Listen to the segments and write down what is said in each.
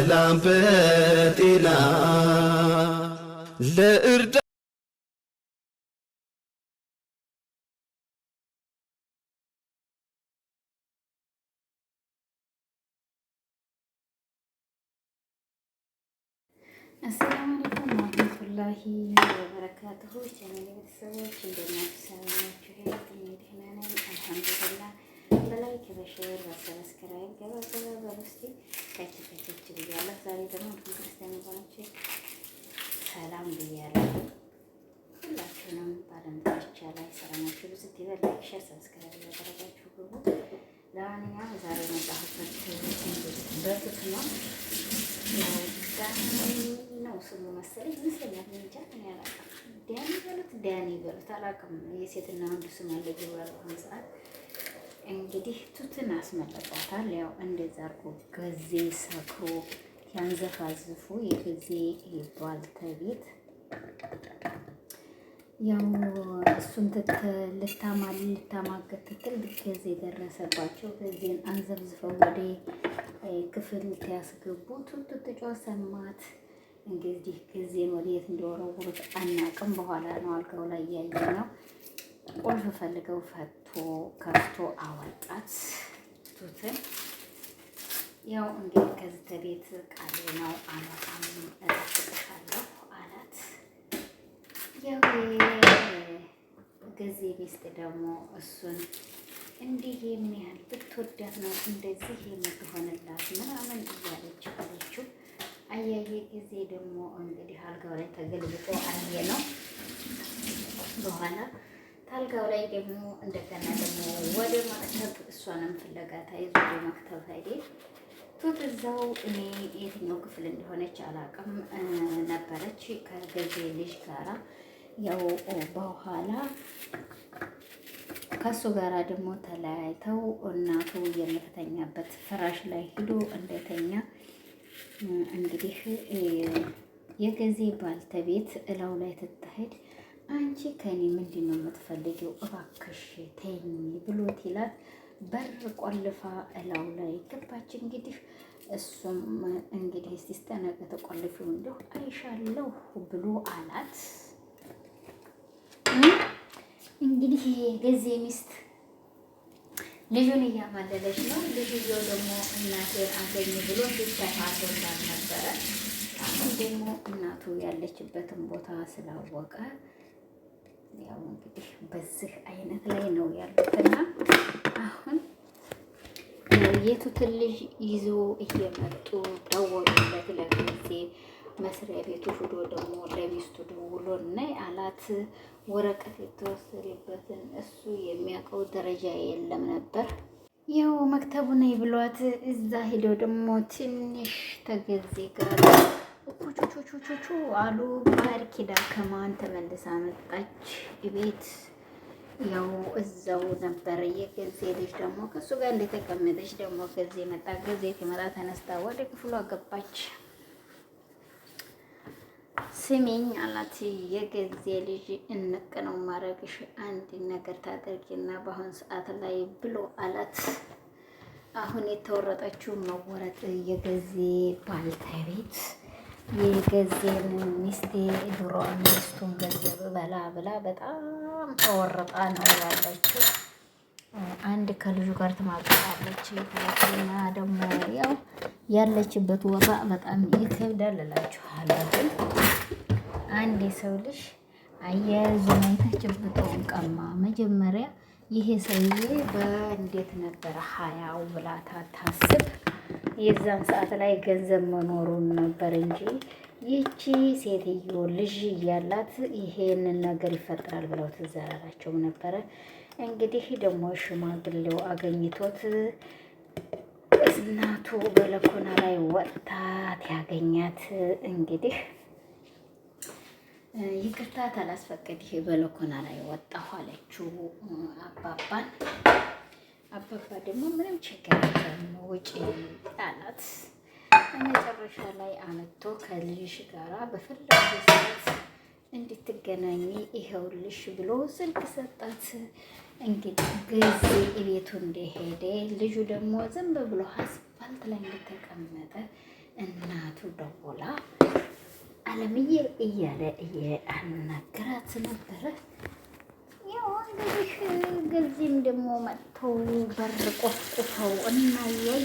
በሰላም በጤና ለእርዳ السلام عليكم ورحمة الله وبركاته። ቻናል ቤተሰቦች እንደምን ናችሁ? ሰላም ናችሁ? እኔ ደህና ነኝ አልሐምዱሊላህ። በ like በ share በ subscribe ገባ ገባ በሉ እስኪ ከች ከች ብያለሁ። ዛሬ ደግሞ እንዲሁም ክርስቲያን ወገኖቼ ሰላም ብያለሁ። ሁላችሁንም በዓለም ዳርቻ ላይ ሰላማችሁ ብዙ ይበል። like share subscribe እያደረጋችሁ ግቡ። ለማንኛውም ዛሬ የመጣሁበት በቱት ነው ነው ስሙ መሰለኝ ይመስለኛል። እንጃ እኔ አላውቅም። ዳኒ በሉት ዳኒ በሉት አላውቅም። የሴትና ወንድ ስም አለ ይባላል። በአሁኑ ሰዓት እንግዲህ ቱትን አስመለጧታል። ያው እንደዛ አድርጎ ገዜ ሰክሮ ያንዘፋዝፉ የገዜ ባልተቤት ያው እሱን ልታማል ልታማገት ትትል ገዜ ደረሰባቸው። ገዜን አንዘፍዝፈው ወደ ክፍል ያስገቡ ቱቱ ትጮህ ሰማት። እንግዲህ ጊዜን ወደየት እንደወረወሩት አናውቅም። በኋላ ነው አልጋው ላይ እያየ ነው። ቁልፍ ፈልገው ፈቶ ከፍቶ አወጣት ቱትን። ያው እንግዲህ ከዚህ ተቤት ቃሌ ነው አልወጣም፣ እጠብቅሻለሁ አላት። ያው የገዜ ሚስት ደግሞ እሱን እንዲህ የሚያህል ብትወዳት ነው እንደዚህ የምትሆንላት ምናምን እያለች አለችው። አያየ ጊዜ ደግሞ እንግዲህ አልጋው ላይ ተገልብጦ አየ ነው። በኋላ ታልጋው ላይ ደግሞ እንደገና ደግሞ ወደ መክተብ እሷንም ፍለጋ ተይዞ ወደ መክተብ ሄደ። ቱት እዛው እኔ የትኛው ክፍል እንደሆነች አላውቅም ነበረች ከገዜ ልጅ ጋራ ያው በኋላ ከእሱ ጋራ ደግሞ ተለያይተው እናቱ የምትተኛበት ፍራሽ ላይ ሂዶ እንደተኛ እንግዲህ የገዜ ባልተቤት እላው ላይ ትታሄድ አንቺ ከኔ ምንድን ነው የምትፈልጊው? እባክሽ ተይኝ ብሎት ይላት። በር ቆልፋ እላው ላይ ገባች። እንግዲህ እሱም እንግዲህ እስቲ እስከ ነገ ተቆልፊው እንደሁ አይሻለሁ ብሎ አላት። እንግዲህ የገዜ ሚስት ልጁን እያማለለች ነው። ልጅየው ደግሞ እናቴን አገኝ ብሎ ሲተፋቶ እንዳልነበረ አሁን ደግሞ እናቱ ያለችበትን ቦታ ስላወቀ ያው እንግዲህ በዚህ አይነት ላይ ነው ያሉትና አሁን የቱትን ልጅ ይዞ እየመጡ ደወሉለት ለጊዜ መስሪያ ቤቱ ሂዶ ደግሞ ለሚስቱ ደውሎ ነይ አላት። ወረቀት የተወሰደበትን እሱ የሚያውቀው ደረጃ የለም ነበር። ያው መክተቡ ነይ ብሏት እዛ ሂዶ ደግሞ ትንሽ ተገዜ ጋር እኩቹቹቹቹ አሉ። ባርኪዳ ከማን ተመልሳ መጣች ቤት። ያው እዛው ነበረ የገዜ ልጅ ደግሞ ከእሱ ጋር እንደተቀመጠች ደግሞ ገዜ መጣ። ገዜ ትመጣ ተነስታ ወደ ክፍሏ ገባች። ስሚኝ አላት። የገዜ ልጅ እንቅ ነው ማረግሽ አንድ ነገር ታደርጊና በአሁን ሰዓት ላይ ብሎ አላት። አሁን የተወረጠችው መወረጥ የገዜ ባልተቤት የገዜን ሚስቴ ድሮ ሚስቱን ገንዘብ በላ ብላ በጣም ተወርጣ ነው ያለችው። አንድ ከልጁ ጋር ትማግጣለች። ሁለተኛ ደግሞ ያው ያለችበት ወባ በጣም ይከብዳል እላችኋለሁ ግን አንድ የሰው ልጅ አያያዙን አይተህ ጭብጦውን ቀማ። መጀመሪያ ይሄ ሰውዬ በእንዴት ነበረ ሀያው ብላ ታስብ። የዛን ሰዓት ላይ ገንዘብ መኖሩን ነበር እንጂ ይቺ ሴትዮ ልጅ እያላት ይሄንን ነገር ይፈጠራል ብለው ትዝ አላላቸውም ነበረ። እንግዲህ ደግሞ ሽማግሌው አገኝቶት እናቱ በለኮና ላይ ወጥታት ያገኛት እንግዲህ ይቅርታ ታላስፈቅድ ይሄ በለኮና ላይ ወጣሁ አለችው አባባን። አባባ ደግሞ ምንም ችግር የለም ውጪ አላት። መጨረሻ ላይ አመጥቶ ከልጅሽ ጋራ በፈለገ ሰዓት እንድትገናኝ ይኸውልሽ ብሎ ስልክ ሰጣት። እንግዲህ ጊዜ ቤቱ እንደሄደ ልጁ ደግሞ ዝም ብሎ አስፋልት ላይ እንደተቀመጠ እናቱ ደውላ አለምዬ እያለ እያናገራት ነበረ። ያው እንግዲህ ገዚህም ደግሞ መጥተው በር ቆፍቁፈው እና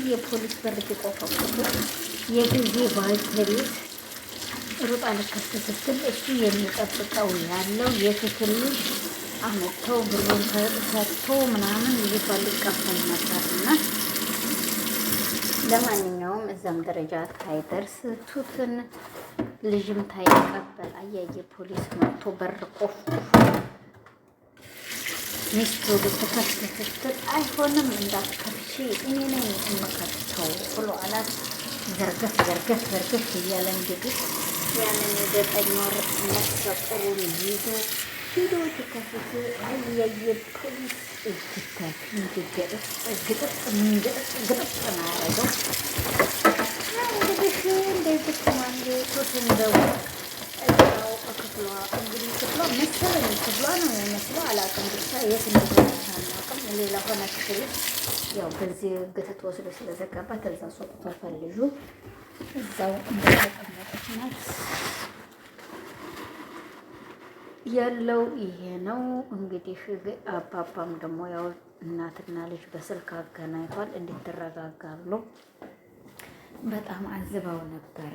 የፖሊስ በር ሲቆፈቁፉ የጊዜ ባልተቤት ሩጣ ልከፍት ስትል እሱ የሚጠብቀው ያለው የትትል ልጅ አመጥተው ብሩን ሰጥቶ ምናምን ልጅቷን ሊቀበል ነበርና ለማንኛውም እዛም ደረጃ ታይደርስ ቱትን ልጅም ታይቀበል አያየ ፖሊስ መጥቶ በር ቆፍቁፎ ሚስቱ ልትከፍት ስትል አይሆንም እንዳትከፍቺ እኔ ነኝ የምከፍተው ብሎ አላት። ዘርገፍ ዘርገፍ ዘርገፍ እያለ እንግዲህ ያንን የ9 ወር ነፍሰ ጡሩን ይዞ ሂዶ ሲከፍት አያየ ፖሊስ እጅታ ግጥጥ ግጥጥ ግጥጥ ግጥጥ ነው ያደረገው። እንግዲህ እንደዚህ ኮማንዶ ቱትን ደግሞ እዛው ክፍሏ እንግዲህ ክፍሏ መሰለኝ ክፍሏ ነው የሚመስለው፣ አላውቅም፣ ብቻ የት እንደሆነች አናውቅም። ሌላ ሆነ ክፍል ያው በዚህ ግትት ወስዶ ስለዘጋባት እዛ ሶጥቷታል ልጁ እዛው እንደተቀመጠች ናት ያለው ይሄ ነው እንግዲህ። አባባም ደግሞ ያው እናትና ልጅ በስልክ አገናኝቷል እንድትረጋጋ ብሎ በጣም አዝባው ነበረ።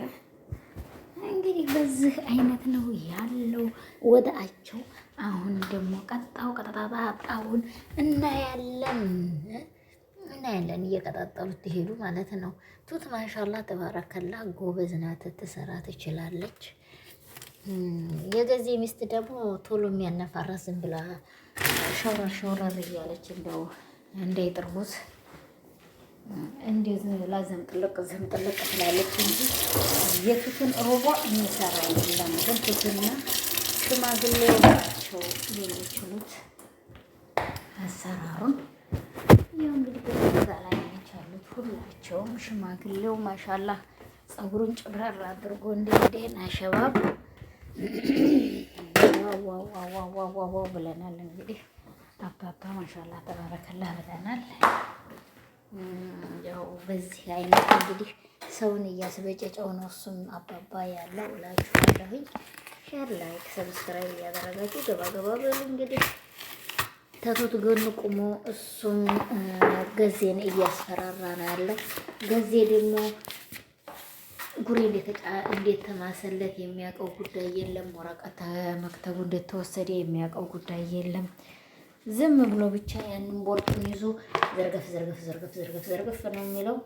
እንግዲህ በዚህ አይነት ነው ያለው ወዳቸው። አሁን ደግሞ ቀጣው ቀጣጣጣውን እናያለን እናያለን እየቀጣጠሉት ይሄዱ ማለት ነው። ቱት ማሻላ ተባረከላ ጎበዝ ናት፣ ትሰራ ትችላለች። የገዜ ሚስት ደግሞ ቶሎ የሚያነፋራ ዝም ብላ ሸረር ሸረር እያለች እንደው እንዳይጥርቡት እንዴት ላዘም ጥልቅ ዝም ጥልቅ ትላለች እንጂ የቱትን ሮቦ የሚሰራ የለም። ግን ቱትና ሽማግሌው ናቸው የሚችሉት አሰራሩን። ያው እንግዲህ በዛ ላይ ናቸው ያሉት ሁላቸውም። ሽማግሌው ማሻላ ፀጉሩን ጭብረር አድርጎ እንደ ደህና ሸባብ ዋዋዋዋዋዋው ብለናል። እንግዲህ አባባ ማሻላ ተባረከላህ ብለናል። ያው በዚህ አይነት እንግዲህ ሰውን እያስበጨጨው ነው እሱም አባባ ያለው እላችኋለሁኝ። share፣ like፣ subscribe እያደረጋችሁ ገባ ገባ በሉ። እንግዲህ ተቱት ጎን ቁሞ እሱም ገዜን እያስፈራራ ነው ያለው። ገዜ ደግሞ ጉሬ እንዴት ተማሰለት የሚያውቀው ጉዳይ የለም። ወረቀት መክተቡ እንደተወሰደ የሚያውቀው ጉዳይ የለም። ዝም ብሎ ብቻ ያንን ቦርጡን ይዞ ዘርገፍ ዘርገፍ ዘርገፍ ዘርገፍ ዘርገፍ ነው የሚለው።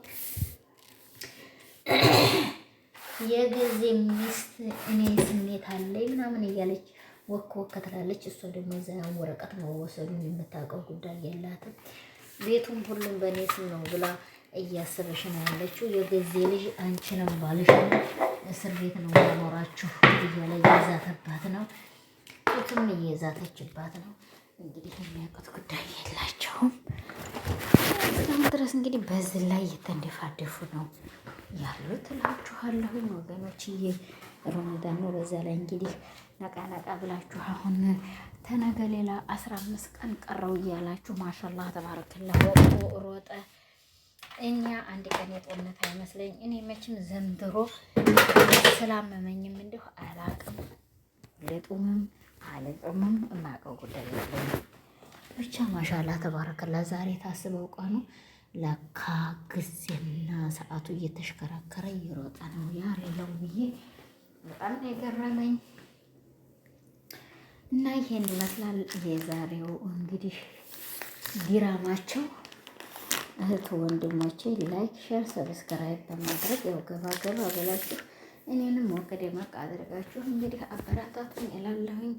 የጊዜ ሚስት እኔ ስሜት አለኝ ምናምን እያለች ወክ ወክ ትላለች። እሷ ደግሞ የዛን ወረቀት መወሰዱን የምታውቀው ጉዳይ የላትም። ቤቱም ሁሉም በእኔ ስም ነው ብላ እያሰበሽ ነው ያለችው። የገዜ ልጅ አንቺንም ባልሽን እስር ቤት ነው ያኖራችሁ እያለ እየዛተባት ነው። ጡትም እየዛተችባት ነው። እንግዲህ የሚያውቁት ጉዳይ የላቸውም። እስካሁን ድረስ እንግዲህ በዚህ ላይ እየተንደፋደፉ ነው ያሉት እላችኋለሁኝ ወገኖችዬ። ረመዳን ነው። በዛ ላይ እንግዲህ ነቃ ነቃ ብላችሁ አሁን ተነገ ሌላ 15 ቀን ቀረው እያላችሁ ማሻላህ ተባረክላ ወቅቱ ሮጠ። እኛ አንድ ቀን የጦርነት አይመስለኝ። እኔ መቼም ዘንድሮ ስላመመኝም እንዲሁ አላቅም፣ ልጡምም አልጡምም የማውቀው ጉዳይ የለኝም። ብቻ ማሻላ ተባረከላ። ዛሬ ታስበው ቀኑ ለካ ጊዜና ሰዓቱ እየተሽከረከረ እየሮጠ ነው ያለው ብዬ በጣም ነው የገረመኝ። እና ይሄን ይመስላል የዛሬው እንግዲህ ዲራማቸው። እህት ወንድሞቼ like፣ share፣ subscribe በማድረግ ያው ገባ ገባ ብላችሁ እኔንም ሞቅ ደመቅ አድርጋችሁ እንግዲህ አበረታቱኝ እላለሁኝ።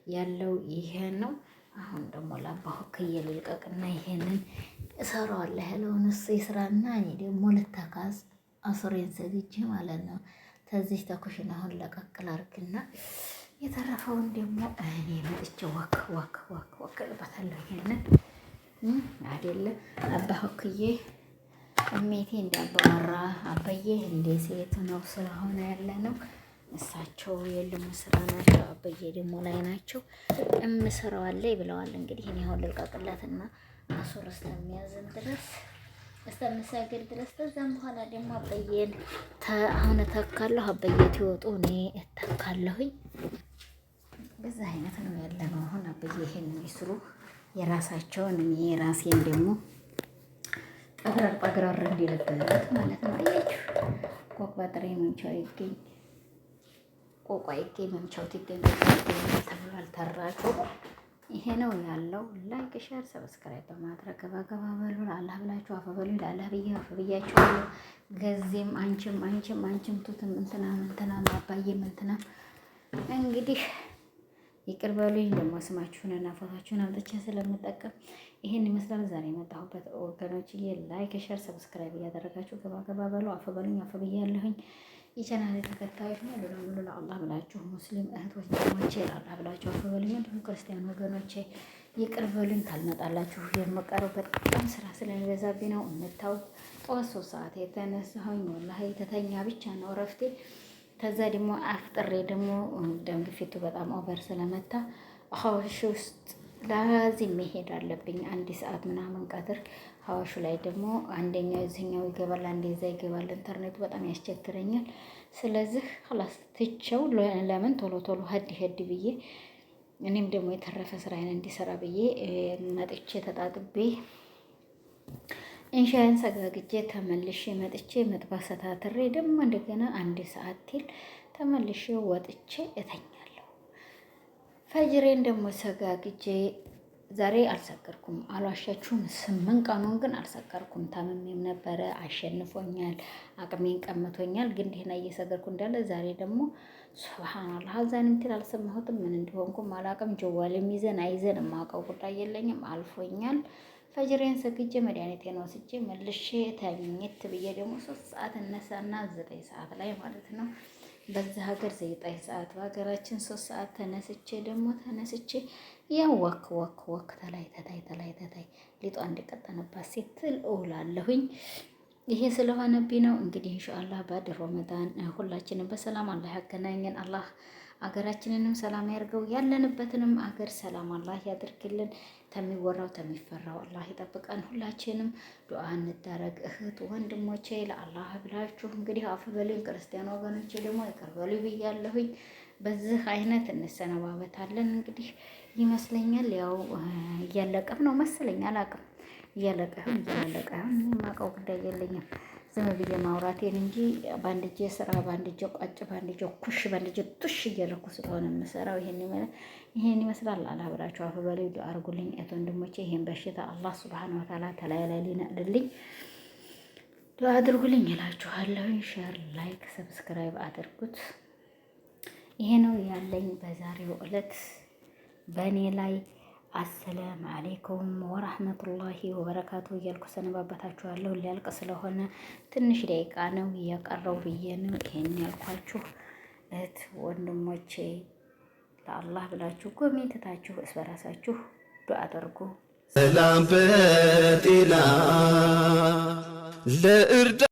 ያለው ይሄ ነው። አሁን ደግሞ ላባሁ ልልቀቅና ይሄንን እሰራዋለሁ ያለውን እሱ ይስራና እኔ ደግሞ ልተካዝ አስሬን ዘግቼ ማለት ነው። ተዚህ ተኩሽን አሁን ለቀቅ ላድርግና የተረፈውን ደግሞ እኔ መጥቼ ወክ ወክ ወክ ወክ እልበታለሁ። ይሄንን አይደለ አባ ሁክዬ እሜቴ እንዳባወራ አባዬ እንደ ሴት ነው ስለሆነ ያለ ነው። እሳቸው የሉም ስራ ናቸው። አባዬ ደግሞ ላይ ናቸው። እምሰራው አለ ብለዋል። እንግዲህ እኔ አሁን ልልቀቅላትና አሱር እስከሚያዝን ድረስ እስከምሰግድ ድረስ ከዛም በኋላ ደግሞ አበየን አሁን እተካለሁ። አበየ ትወጡ እኔ እተካለሁኝ። በዛ አይነት ነው ያለ ነው። አሁን አበየ ይሄን ይስሩ የራሳቸውን፣ እኔ የራሴን ደግሞ ጠግረር ጠግረር እንዲልበት ማለት ነው። አያችሁ ቋቋ ጥሬ መምቻው ይገኝ ቆቋ ይገኝ መምቻው ትገኝ ተብሏል። ተራጩ ይሄ ነው ያለው። like share፣ subscribe በማድረግ ገባ ገባ በሉ። ለአላህ ብላችሁ አፈ በሉ። ለአላህ ብዬ አፈ ብያችኋለሁ። ገዜም አንቺም አንቺም አንቺም ቱትም እንትናም እንትናም አባዬም እንትናም እንግዲህ ይቅር በሉኝ። ደግሞ ስማችሁንና ፎታችሁን አምጥቼ ስለምጠቀም ይሄን ይመስላል ዛሬ የመጣሁበት ወገኖችዬ። like share፣ subscribe እያደረጋችሁ ገባ ገባ በሉ። አፈ በሉኝ። አፈ ብያለሁኝ። የቻናሌ ተከታዮች ሙሉ ለሙሉ ለአላህ ብላችሁ ሙስሊም እህቶች ወንድሞቼ ለአላህ ብላችሁ አፈ በሉኝ። እንዲሁም ክርስቲያን ወገኖቼ ይቅር በሉኝ። ካልመጣላችሁ የምቀረው በጣም ስራ ስለሚበዛብኝ ነው። የምታውት ጠዋት 3 ሰዓት የተነሳሁኝ ወላሂ ተተኛ ብቻ ነው እረፍቴ። ከዛ ደግሞ አፍጥሬ ደግሞ ደም ግፊቱ በጣም over ስለመታ ሀዋሽ ውስጥ ላዚም መሄድ አለብኝ። አንድ ሰዓት ምናምን ቀትር ሀዋሹ ላይ ደግሞ አንደኛው እዚህኛው ይገባል፣ አንዴ እዛ ይገባል። ኢንተርኔቱ በጣም ያስቸግረኛል። ስለዚህ ላስ ትቼው ለምን ቶሎ ቶሎ ሀድ ሀድ ብዬ እኔም ደግሞ የተረፈ ስራዬን እንዲሰራ ብዬ መጥቼ ተጣጥቤ እንሻዬን ሰጋግጄ ተመልሼ መጥቼ መጥባ ሰታትሬ ደግሞ እንደገና አንድ ሰዓት ቲል ተመልሼ ወጥቼ እተኛለሁ። ፈጅሬን ደግሞ ሰጋግጄ ዛሬ አልሰከርኩም፣ አልዋሻችሁም። 8 ቀኑን ግን አልሰከርኩም። ታምሜም ነበረ፣ አሸንፎኛል፣ አቅሜን ቀምቶኛል። ግን ደህና እየሰገርኩ እንዳለ ዛሬ ደግሞ ሱብሃናላህ አዛንም ትል አልሰማሁትም። ምን እንደሆንኩም አላቅም። ጀዋልም ይዘን አይዘን የማውቀው ጉዳይ የለኝም። አልፎኛል። ፈጅሬን ሰግጄ መድኃኒቴን ወስጄ መልሼ ተኝት ብዬ ደግሞ 3 ሰዓት እነሳና 9 ሰዓት ላይ ማለት ነው በዛ ሀገር 9 ሰዓት በሀገራችን 3 ሰዓት ተነስቼ ደግሞ ተነስቼ ያው ወክ ወክ ወክ ተላይ ተታይ ተላይ ተታይ ሊጧ እንዲቀጠንባት ስትል እውላለሁኝ። ይሄ ስለሆነብኝ ነው እንግዲህ ኢንሻአላህ ባድ ረመዳን ሁላችንም በሰላም አላህ ያገናኘን። አላህ አገራችንንም ሰላም ያርገው፣ ያለንበትንም አገር ሰላም አላህ ያድርግልን። ተሚወራው ተሚፈራው አላህ ይጠብቀን። ሁላችንም ዱዓ እንዳረግ እህት ወንድሞቼ፣ ለአላህ ብላችሁ እንግዲህ አፍ በሉኝ። ክርስቲያን ወገኖቼ ደግሞ ይቅር በሉኝ ብያለሁኝ። በዚህ አይነት እንሰነባበታለን። እንግዲህ ይመስለኛል ያው እያለቀም ነው መሰለኝ፣ አላቅም። እያለቀ ይሁን እያላለቀ ይሁን የማውቀው ጉዳይ የለኝም። ዝም ብዬ ማውራቴን እንጂ በአንድ እጄ ስራ፣ በአንድ እጄ ቋጭ፣ በአንድ እጄ ኩሽ፣ በአንድ እጄ ቱሽ እያደረኩ ስለሆነ የምሰራው ይሄን ይመስላል። አላህ ብላችሁ አፍ በሉኝ፣ ዱአ አድርጉልኝ እህት ወንድሞቼ። ይሄን በሽታ አላህ ሱብሓነሁ ወተዓላ ተላይ ላይ ሊነቅልልኝ ዱአ አድርጉልኝ እላችኋለሁ። share፣ like፣ subscribe አድርጉት። ይሄ ነው ያለኝ በዛሬው ዕለት በእኔ ላይ። አሰላም አሌይኩም ወራህመቱላሂ ወበረካቱ እያልኩ ሰነባበታችኋለሁ። ሊያልቅ ስለሆነ ትንሽ ደቂቃ ነው እያቀረው ብዬ ነው ይሄን ያልኳችሁ። እህት ወንድሞቼ ለአላህ ብላችሁ ጎሜትታችሁ እስ በራሳችሁ ዱአ አድርጉ። ሰላም በጤና ለእርዳ